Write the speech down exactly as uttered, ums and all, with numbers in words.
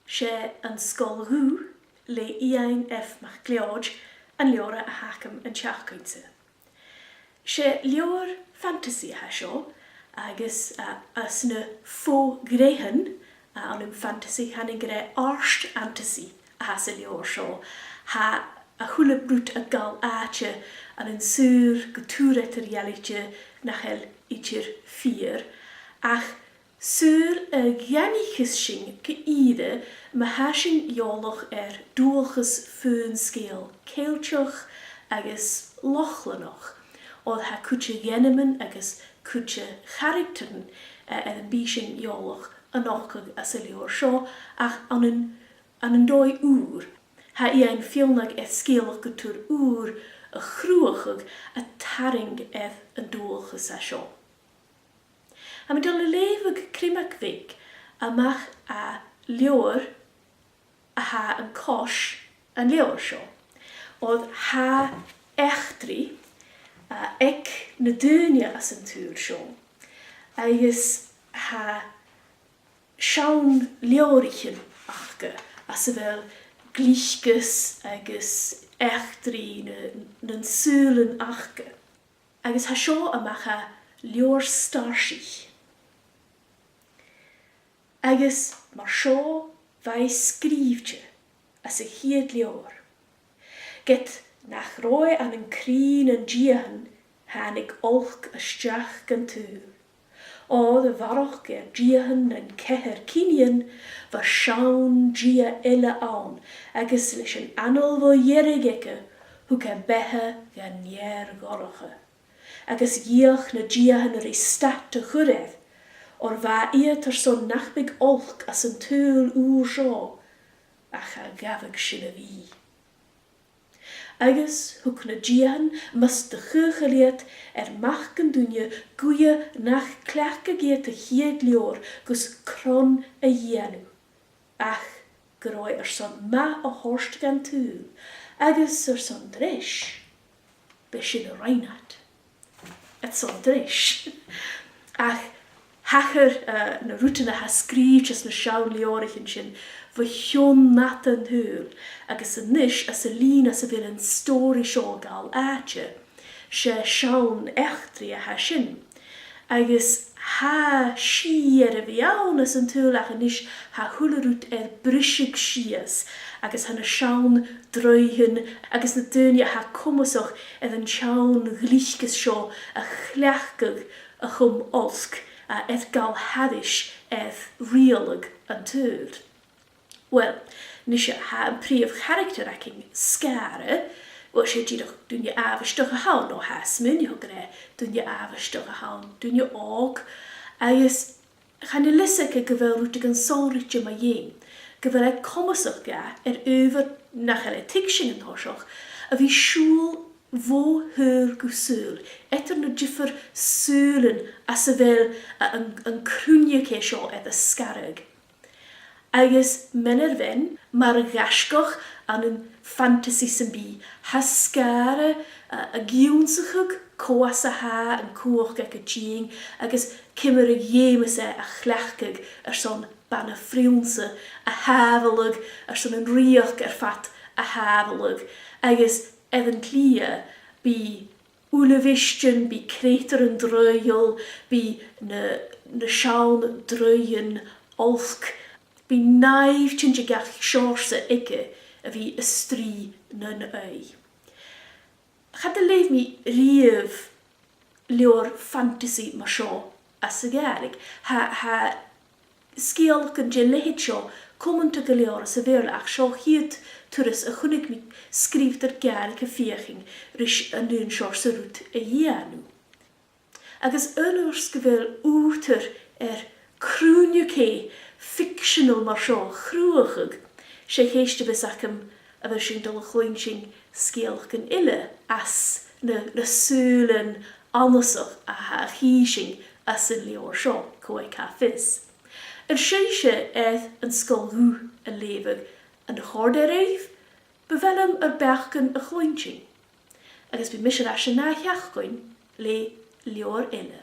'S e An Sgoil Dhubh le Iain F. MacLeòid an leabhar a th' agam an t-seachdain-sa. 'S e leabhar fantasy a tha seo, agus, eh, anns na fo-ghnèithean, eh, ann am fantasy, chanainn gur e àrd-fhantasy a th' anns an leabhar seo. Tha a h-uile rud a' gabhail àite ann an saoghal gu tur eadar-dhealaichte nach eil idir fìor, ach saoghal a dh'aithnicheas sinn gu ìre ma tha sinn eòlach air dualchas fionn-sgeul Ceilteach agus Lochlannach, oir tha cuid de dh'ainmean agus cuid de charactaran, eh, air am bi sinn eòlach a' nochdadh anns an leabhar seo, ach ann an, ann an dòigh ùr. Tha Iain a' faighneachd air sgeulachd gu tur ùr a chruthachadh a' tarraing air an dualchas a tha seo. Tha mi a' dol a leughadh criomag bheag a-mach à leabhar a tha an cois an leabhair seo, oir tha eachdraidh, eh, aig na daoine anns an t-saoghal seo, agus tha seann leabhraichean aca anns a bheil gliocas agus eachdraidh na, nan saoghalan aca. Agus tha seo a-mach à leabhar stairsich. Agus mar seo bha e sgrìobhte anns a' chiad leabhar. Ged nach robh e ann an crìdh nan diathan, thàinig olc a-steach dhan t-saoghal. Oir a bharrachd air diathan nan ceithir cinnidhean, bha seann dia eile ann, agus leis an anail bho dheireadh aige, thug e beatha dhan fhear dhorcha. Agus dh'fheuch na diathan ri stad a chur air, oir bha iad airson nach biodh olc anns an t-saoghal ùr seo, ach cha ghabhadh sin a bhith. Agus thug na diathan, mus do chaochail iad, air mac an duine guidhe nach cleachdadh iad a' chiad leabhar gus cron a dhèanamh, ach gun robh e airson math a thoirt dhan t-saoghal, agus airson treis, b' e sin a rinn iad. Airson treis. Ach thachair, eh, na rudan a tha sgrìobhte anns na seann leabhraichean sin bho chionn fhada an t-saoghail, agus a-nis, anns an linn anns a bheil an stòiridh seo a' gabhail àite, 's e seann eachdraidh a tha sin. Agus tha sìth air a bhith ann anns an t-saoghal, ach a-nis tha a h-uile rud air briseadh sìos, agus tha na seann draoidhean agus na daoine a tha comasach air an t-seann ghliocas seo a chleachdadh a chum olc, eh, air gabhail thairis air riaghladh an t-saoghail. Uill, a-nis, tha am prìomh charactar againn, Sgàire, uill, 's e dìreach duine àbhaisteach a th' ann, no tha e a' smaoineachadh gur e duine àbhaisteach a th' ann, duine òg, agus chan eil fhios aige gu bheil rudeigin sònraichte mu dheidhinn, gu bheil e comasach dha, air adhbhar nach eil e a' tuigsinn an toiseach, a bhith a' siubhal bho shaoghal gu saoghal, eadar na diofar shaoghalan anns a bheil a-, an, an cruinne-cè seo air a sgaradh. Agus mean air mhean, mar ghaisgeach ann am fantasy sam bith, tha Sgàire, eh, ag ionnsachadh cò às a tha an cumhachd aige tighinn, agus ciamar a dh'fheumas e a chleachdadh airson bana-phrionnsa a shàbhaladh, airson an rìoghachd air fad a shàbhaladh, agus air an t-slighe bidh uilebheistean, bidh creutairean draoidheil, bidh na, na seann draoidhean olc, bidh nàimhdean de gach seòrsa aige a bhith a' strì nan aghaidh. Cha do leugh mi riamh leabhar fantasy mar seo anns a' Ghàidhlig. Tha, tha sgeulachdan dhen leithid seo cumanta gu leòr anns a' Bheurla, ach seo a' chiad turas a chunnaic mi sgrìobhadair Gàidhlig a' feuchainn ris an aon seòrsa rud a dhèanamh. Agus aon uair 's gu bheil ùghdar air cruinne-cè ficseanail mar seo a chruthachadh, 's e a' cheist a bhios agam, a bheil sinn a' dol a chluinntinn sgeulachdan eile às na, na saoghalan annasach a, a chì sinn anns an leabhar seo, cò aig tha fios. An seinn sibh air An Sgoil Dhubh a leughadh? An chòrd e ribh? Bu mhath leam ur beachdan a chluinntinn. Agus bidh mise air ais an ath-sheachdain le leabhar eile.